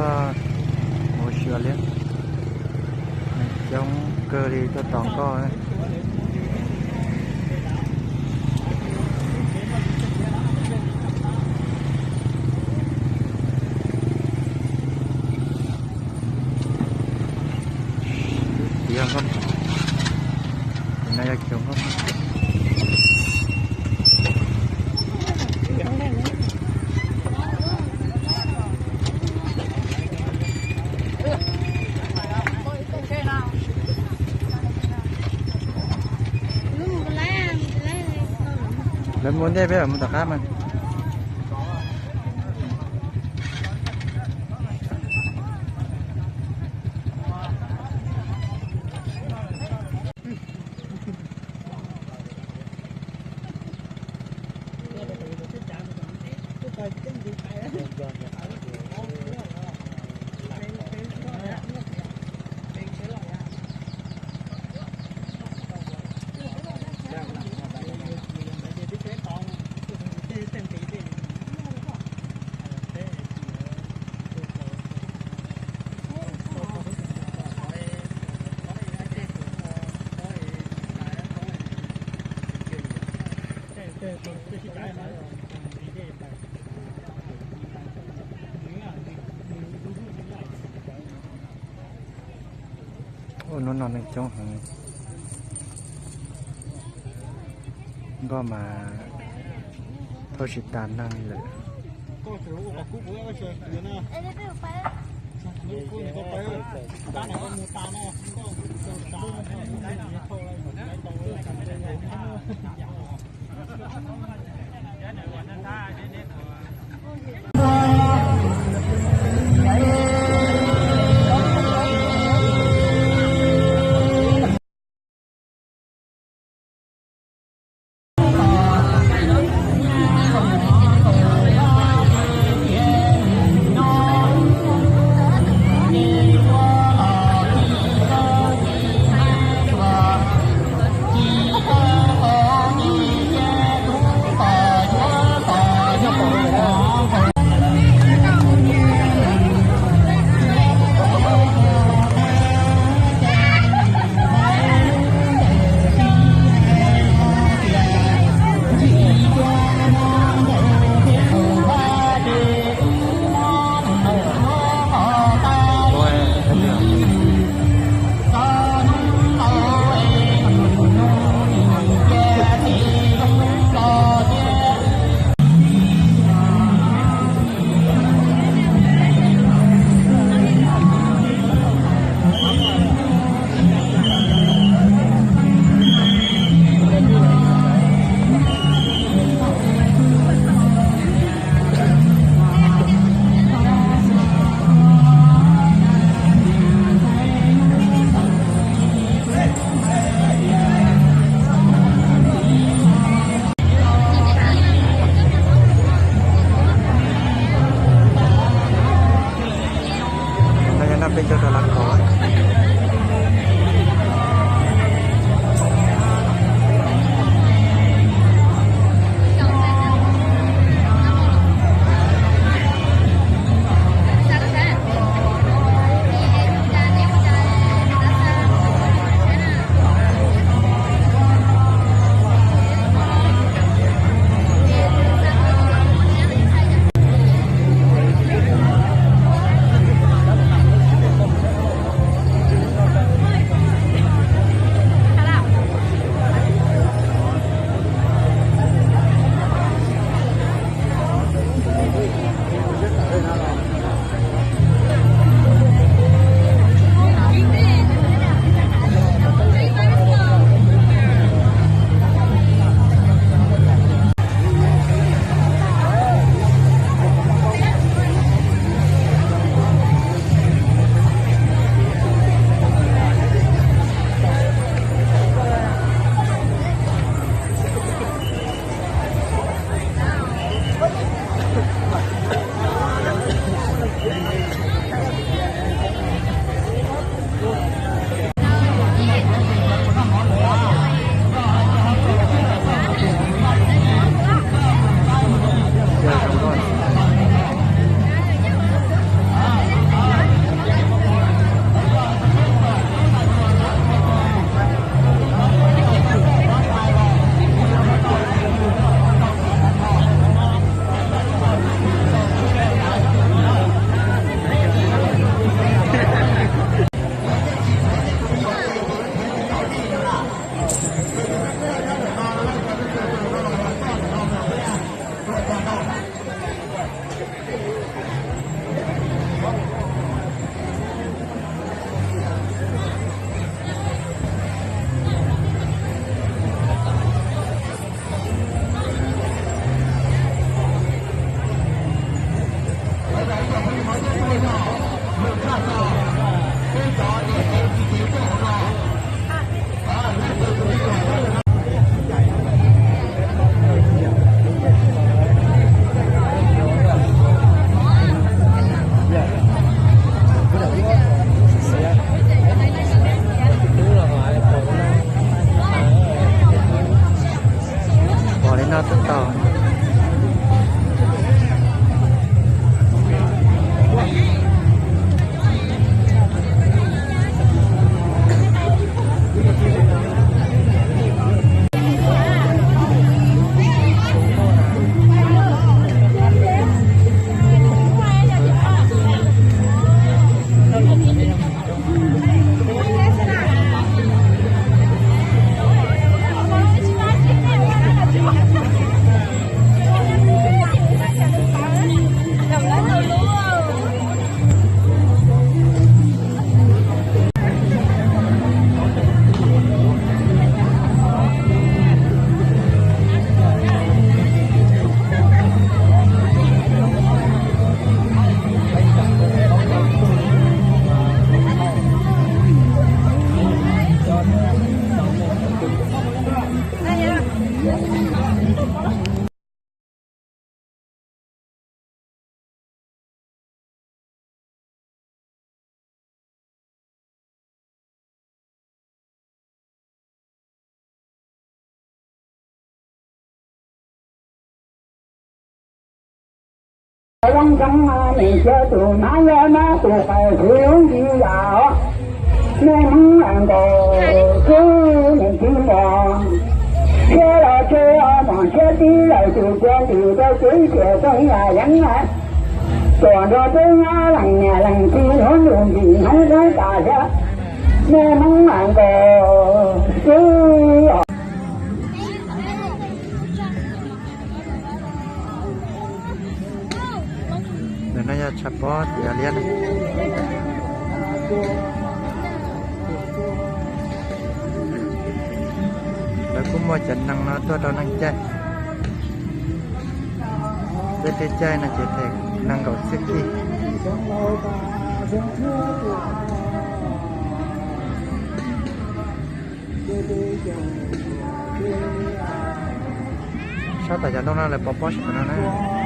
Ua siav li, coob kawg li tuaj tos koj. Tiav koj, no yog coob koj. Lawv mus ntej peb mus tom qab mas. Ua hnub no neeg coob heev, nkoj mas thauj tsis tas neeg li lawm. Pom li no twb tau. Zoo zoo, nws cia tus mab yog mab tus qais xwb lub nti yam. Nej Hmoob nkaus xwb nws tsis mos, thiab los tse mos thiab tib lawm tus cia ntws rau tsev tias txog yam yeeb. Tuam nrog peb nyob leej niam leej txiv hnub ntuj ntim hnub dub tas thiab. Nej Hmoob nkaus xwb os. Ntawm no yog tshav pob tim Yaj Liab na. Lawv kuj muaj cov neeg no tuaj rau neeg caij. Peb tej caij no ces them nees nkaum txhiab kij. Sab tom cov ntoo no lawv pov pob sab tom no na.